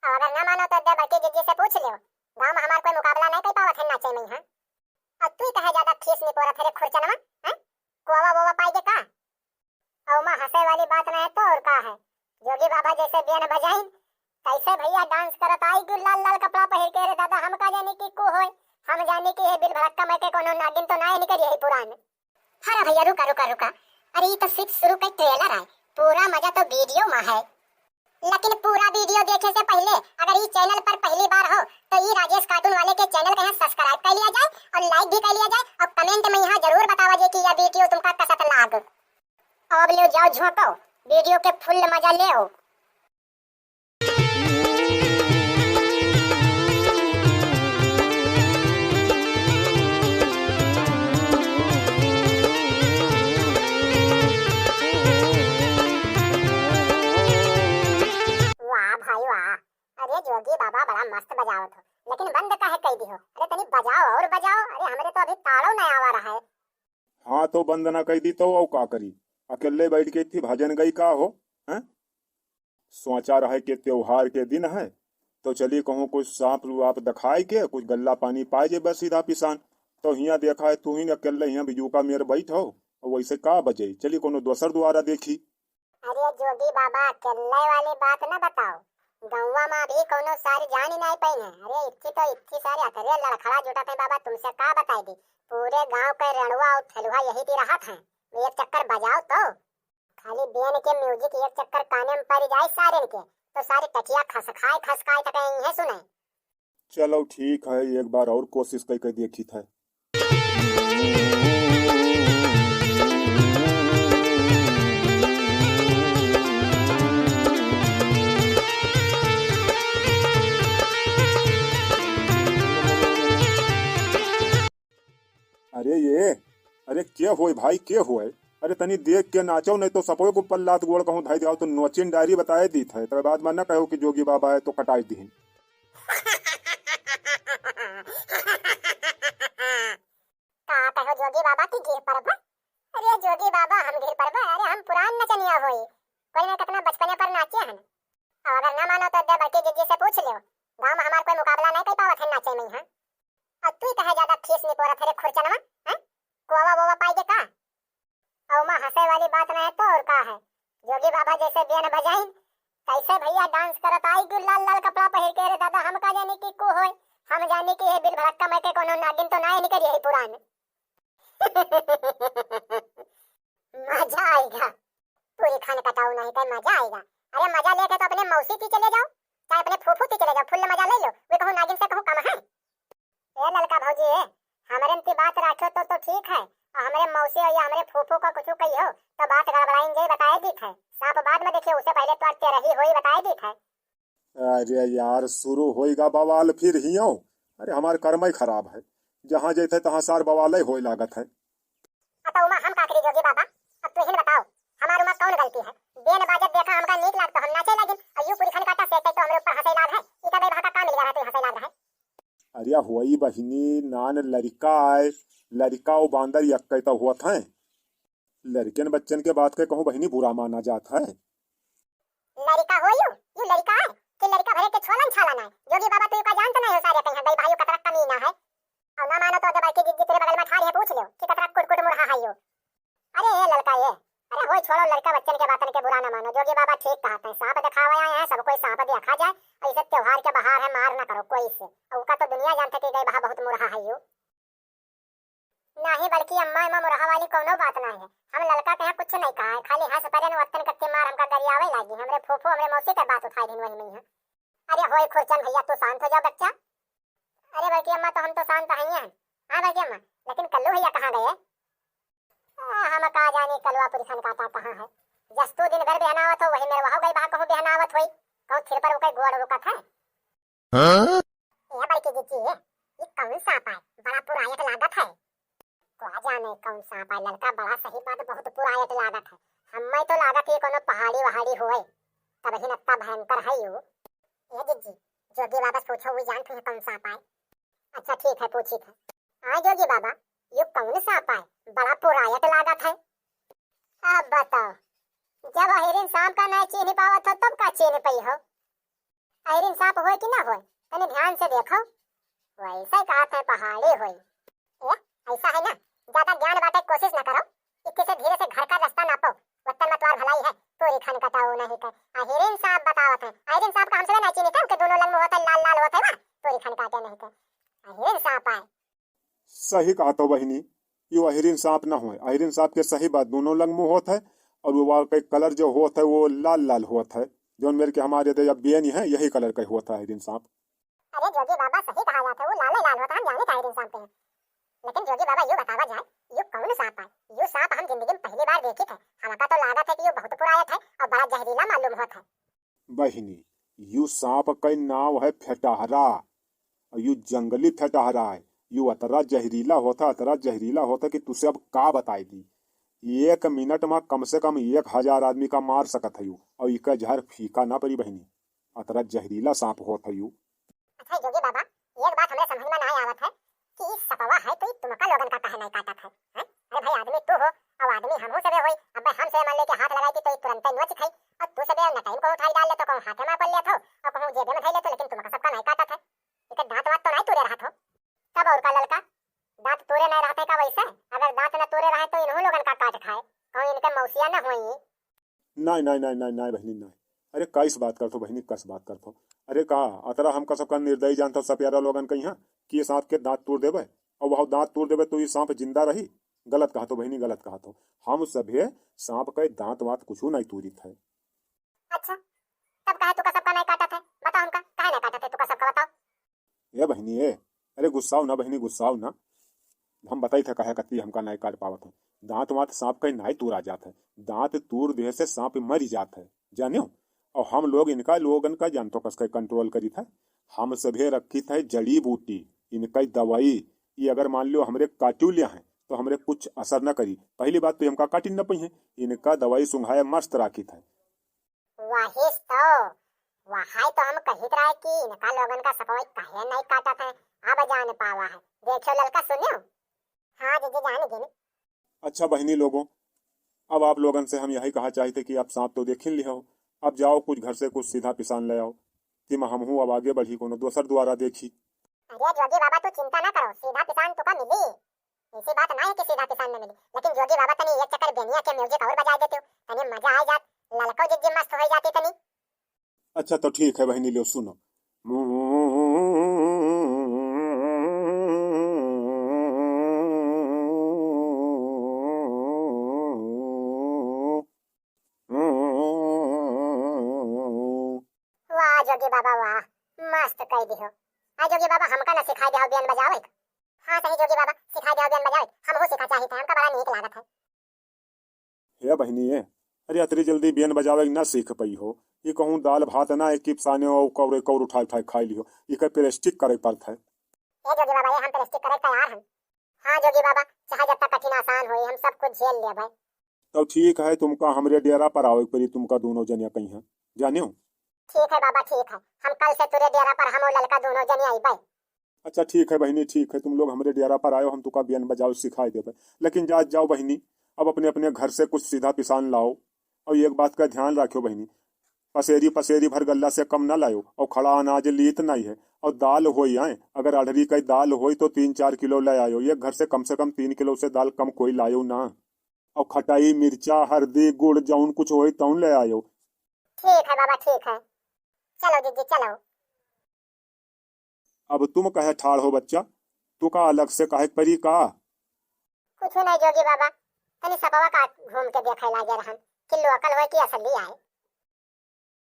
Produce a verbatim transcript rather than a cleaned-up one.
और अगर ना मानो तो दे बड़की जीजी से पूछ लियो, गाँव में हमार कोई मुकाबला नहीं कर पावत है नाचे में, हाँ? और तू ही कहे ज्यादा खीस निपोरत है रे खुरचनवा, हैं? कोवा वोवा पाई के का? और माँ हंसे वाली बात ना है तो और का है? जोगी बाबा जैसे बेन बजाइन, कैसे भैया डांस करत आई कि लाल लाल कपड़ा पहिर के, रे दादा हम का जाने कि को होए, हम जाने कि ये बिल भड़क कमाई के कोनो नागिन तो ना है निकल यही पुरान। अरे भैया रुका रुका रुका, अरे ये तो सिर्फ शुरू का ट्रेलर है, पूरा मजा तो वीडियो में है। लेकिन पूरा वीडियो देखे से पहले अगर ई चैनल पर पहली बार हो तो ई राजेश कार्टून वाले के चैनल के यहाँ सब्सक्राइब कर लिया जाए और लाइक भी कर लिया जाए और कमेंट में यहाँ जरूर बतावा जाए कि यह वीडियो तुमका कसत लाग। अब ले जाओ झोंको, वीडियो के फुल मजा ले। वाह भाई वाह, अरे जोगी बाबा बड़ा मस्त बजावत हो, लेकिन बंद काहे कई दिहो? अरे तनी बजाओ और बजाओ, अरे हमरे तो अभी ताड़ो नहीं आवा रहा है। हाँ तो बंद ना कई दी तो और का करी, अकेले बैठ के थी भजन गई का हो, हैं? सोचा रहे कि त्योहार के दिन है तो चली कहूँ कुछ सांप वाप दिखाए के कुछ गल्ला पानी पाए जे बस सीधा पिसान। तो हियाँ देखा है तू ही अकेले हियाँ बिजूका मेर बैठ हो, और वैसे का बजे चली कोनो दोसर द्वारा देखी। अरे जोगी बाबा, अकेले वाली बात न बताओ, गौवा में अभी कोनो सारी जान ही नहीं पाई है। अरे इतनी तो इतनी सारी अतरे लड़खड़ा जुटत है बाबा, तुमसे का बताई दी, पूरे गांव के रेणुआ और ठेलुआ यही दी रहत है। एक चक्कर बजाओ तो, खाली बेन के म्यूजिक एक चक्कर काने में पड़ जाए सारेन के, तो सारी टटिया खसकाए खसकाए तक यहीं सुने। चलो ठीक है, एक बार और कोशिश कई के देखी था। अरे ये, अरे के होए भाई, के होए? अरे तनी देख के नाचो, नहीं तो सपोए के ऊपर लात गोड़ कहूँ धाई दिखाओ तो नोचिन डायरी बताए दीत है, तकर बाद में न कहो कि जोगी बाबा है तो कटाई दीहिन। का कहो जोगी बाबा की गिर परबा? अरे जोगी बाबा हम गिर परबा? अरे हम पुरान नचनिया होई, कोई ना कितना बचपने पर नाचे हन। और अगर ना मानो तो दे बड़की जीजी से पूछ लियो, गाँव में हमार कोई मुकाबला नहीं कर पावत है नाचे में, हाँ? और तू ही कहे ज्यादा खीस निपोरत है रे खुरचनवा, हैं? कोवा वोवा पाई के का? और माँ हंसे वाली बात ना है तो और का है? जोगी बाबा जैसे बेन बजाइन, कैसे भैया डांस करत आई कि लाल लाल कपड़ा पहिर के, रे दादा हम का जाने कि को होए, हम जाने कि ये बिल भड़क कमाई के कोनो नागिन तो ना है निकल यही पुरान। मजा आएगा, पूरी खान कटाऊ नहीं तो मजा आएगा। अरे मजा लेके तो अपने मौसी की चले जाओ, चाहे अपने फूफू की चले जाओ, फुल मजा ले लो, वे कहूँ नागिन से कहूँ कम है। ए ललका भौजी, ए, हमरे इनकी बात राखो तो, तो ठीक है, और हमरे मौसी और या हमरे फूफू का कुछ कहियो तो बात गड़बड़ाइन जे बताए दीत है, सांप बाद में देखियो, उससे पहले तो आज तेरही होई बताए दीत है। अरे यार, शुरू होइगा बवाल फिर हियो। अरे हमार कर्म ही खराब है, जहाँ जैते तहाँ सार बवाल ही होए लागत है। अब तो उमा हम का करी जोगी बाबा, अब तू ही बताओ, हमार उमा कौन गलती है? बेन बाजत देखा हमका नीक लागत हम नाचे लागिन, और यू पूरी खन काटा से तो हमरे ऊपर हंसे लाग है, इका बेबहा का काम मिल गया है तू हंसे लाग है? अरे होई बहिनी, नान लड़िका आए, लड़िका और बांदर यक्के तो होत हैं। लड़िकन बच्चन के बात के कहूँ बहिनी बुरा माना जात है। लड़िका हो यू, यू लड़िका है कि लड़िका भरे के छोलन छालन है? जोगी बाबा तू का जानत नहीं हो सारे कहीं गई भाई कतरा कमीना है। और ना मानो तो दे बड़की जीजी तेरे बगल में ठाड़ी है, पूछ लियो कि कतरा कुटकुट मुरहा है यू। अरे ए लड़का ये, अरे होई छोड़ो लड़का बच्चन के बातन के बुरा ना मानो, जोगी बाबा ठीक कहत हैं, सांप दिखावे आए हैं, सब कोई सांप देखा जाए, ऐसे त्योहार के बहार है, मार ना करो कोई से, और उका तो दुनिया जानते कि गई बहा बहुत मुरहा है यू। नाही बड़की अम्मा, एमा मुरहा वाली कौनो बात ना है, हम लड़का के यहाँ कुछ नहीं कहा है, खाली हंस परेन वत्तन कत्ती मार हमका गरियावे लागी, हमरे फूफू हमरे मौसी के बात उठाई दिन वही में है। अरे होई खुरचन भैया, तू शांत हो जाओ बच्चा। अरे बड़की अम्मा, तो हम तो शांत ही हैं। हाँ बड़की अम्मा, लेकिन कल्लू भैया कहाँ गए? आ, हम का जानी कलवा पुरखन काटा कहाँ है। जस्तु दिन भर बहनावत हो, वही मेरे वहाँ गई बहा कहूँ बहनावत होई। कहूँ थिर पर ओके गोड़ रुकत है। हाँ? ए बड़की जीजी, ये कौन सांप है? बड़ा पुरायत लागत है। का जाने कौन सांप है, लड़का बड़ा सही बात बहुत पुरायत लागत है। हमें तो लागत है कोनो पहाड़ी वहाड़ी होए, तब ही नत्ता भयंकर है यू। ए जीजी, जोगी बाबा से पूछो, वो जानते हैं कौन सांप है। अच्छा ठीक है, पूछी थे। हाँ जोगी बाबा, यू कौन सांप है, बड़ा पुरायत लागत है। अब बताओ, जब अहिरिन सांप का नहीं चीन्ह पावत हो, तब का चीन्ह पई हो? अहिरिन सांप होय कि ना होय, तनी ध्यान से देखो, वैसे कहत है पहाड़ी होई। ए, ऐसा है ना, ज्यादा ज्ञान बांटे के कोशिश ना करो, इतने से धीरे से घर का रास्ता नापो, वतन मतवार भलाई है, तोरी खन कटाऊ नहीं कर। अहिरिन सांप बतावत है, अहिरिन सांप का हमसे ना चीनी के, उनके दोनों लंग में होता है, लाल लाल होता है ना, तोरी खन काटे नहीं कर। अहिरिन सांप आए। सही कहत हो बहिनी, यो अहिरिन सांप ना होय। अहिरिन सांप के सही बात, दोनों लंग मुंह होत है और वो वाकई कलर जो होत है वो लाल लाल होत है, जौन मेर के हमारे दे अब बेनी है यही कलर का होत है अहिरिन सांप। अरे जोगी बाबा, सही कहा जात है, वो लाले लाल होत है, हम जाने अहिरिन सांप के हैं। लेकिन जोगी बाबा, यू बतावा जाए, यू कौन सांप है? यू सांप हम जिंदगी में पहली बार देखी थे, हमका तो लागत है कि यू बहुत पुरायत है और बड़ा जहरीला मालूम होत है। बहिनी, यू सांप के नाव है फेटहरा, और यू जंगली फेटहरा है। यू अतरा जहरीला होता, अतरा जहरीला होता कि तुसे अब का बताई दी। एक मिनट में कम से कम एक हजार आदमी का मार सकत है यू, और इका जहर फीका ना पड़ी बहिनी, अतरा जहरीला सांप होत है यू। अच्छा जोगी बाबा, एक बात हमरे समझ में ना आवत है कि ई सपवा है तो ई तुमका लोगन का काहे नहीं काटत है, हैं? अरे भाई, आदमी तू हो, अब आदमी हमहू सबे होई। अब हम सबे मान ले के हाथ लगाई थी तो ई तुरंते नोच खाई, और तू सबे न टाइम को उठाई डाल ले तो कहूँ हाथे में पड़ लेत हो और कहूँ जेबे में धई लेत हो, लेकिन तुमका सबका नहीं काटत है। इके दांत वात तो नहीं तूरे रहत हो। तब और का ललका, दांत तूरे नहीं रहते का वैसे? अगर दांत न तूरे रहे तो इन्हों लोगन का काट खाए, कहूँ इनके मौसिया न होई। नाय, नाय, नाय, नाय, नाय बहिनी, नाय। अरे, कइस बात करत हो बहिनी, कइस बात करत हो? अरे का, अतरा हमका सबका निर्दयी जानत हो सपियारा लोगन कइहाँ कि ये सांप के दांत तोड़ देबे, और वह दांत तोड़ देबे तो ये सांप जिंदा रही? गलत कहत हो बहिनी, गलत कहत हो। हम सभे सांप के दांत वात कुछू नहीं तोड़ित है। अच्छा, तब काहे तुका सबका नहीं काटत है? बताओ हमका, काहे नहीं काटत है तुका सबका, बताओ। ए बहिनी, ए, अरे गुस्साओ ना बहिनी, गुस्साओ ना। हम बताई था काहे कत्ती हमका नाई काट पावत है। दांत वांत सांप के नाई तूरा जात है। दांत तूर देह से सांप मरी जात है, जानियो। और हम लोग इनका लोगन का जानतो कस के कंट्रोल करी था। हम सभे रखी था जड़ी बूटी, इनका दवाई। ये अगर मान लो हमरे काटू लिया है तो हमरे कुछ असर न करी। पहली बात तो हमका काटी न पई है, इनका दवाई सुंघाए मस्त राखी था। वही तो, वही तो हम कहित रहे कि इनका लोगन का सपवा काहे नहीं काटत है, अब जान पावा है। देखियो ललका, सुनियो। हाँ जीजी, जान गिन। अच्छा बहिनी लोगों, अब आप लोगन से हम यही कहा चाहित है कि आप सांप तो देखिन लिहो, अब जाओ कुछ घर से कुछ सीधा पिसान ले आओ, तिमा हमहू अब आगे बढ़ी कोनो दोसर द्वारा देखी। अरे जोगी बाबा, तू चिंता ना करो, सीधा पिसान तुका मिली। ऐसी बात ना है कि सीधा पिसान न मिली, लेकिन जोगी बाबा तनी एक चक्कर बेनिया के म्यूजिक और बजाए देते हो, तनी मजा आ जात, ललको जिज्जी मस्त हो जाती तनी। अच्छा तो ठीक है बहिनी, लो सुनो। वाह जोगी बाबा वाह, मस्त कह दिहो। आ जोगी बाबा, हमका ना सिखाई देहो बेन बजावे? हाँ सही जोगी बाबा, सिखाई देहो बेन बजावे, हमहू सीखा चाहित है, हमका बड़ा नीक लागत है। हे बहिनी ए, अरे अतरी जल्दी बेन बजावे ना सीख पई हो, ये कहूँ दाल भात ना एक पिसाने और कौरे कौर उठाए उठाए खाई लिहो, इके प्लास्टिक करे पड़त है। ए जोगी बाबा, ये हम प्लास्टिक करे तैयार हैं। हाँ जोगी बाबा, चाहे जब तक कठिन आसान होई, हम सब कुछ झेल लेबै। तब ठीक है, तुमका हमरे डेरा पर आवे के पड़ी, तुमका दोनों जनिया कहीं हैं, जानियो। ठीक है बाबा, ठीक है, हम कल से तुरे डेरा पर हम और ललका दोनों जने आइबै। अच्छा ठीक है बहिनी, ठीक है, तुम लोग हमरे डेरा पर आयो, हम तुका बेन बजाओ सिखाई देबै, लेकिन जा जाओ बहिनी, अब अपने अपने घर से कुछ सीधा पिसान लाओ। और एक बात का ध्यान रखियो बहिनी, पसेरी पसेरी भर गल्ला से कम ना लायो, और खड़ा अनाज लीत नहीं है, और दाल होई आए, अगर अढ़री का दाल होई तो तीन चार किलो ले आयो, एक घर से कम से कम तीन किलो से दाल कम कोई लायो ना, और खटाई मिर्चा हरदी गुड़ जौन कुछ होई तौन ले आयो। ठीक है बाबा, ठीक है, चलो जीजी चलो। अब तुम कहे ठाड़ हो बच्चा, तुका अलग से कहे के परी का? कुछ नहीं जोगी बाबा, तनी सपवा का घूम के देखे लागे रहन कि लोकल होय कि असली आए।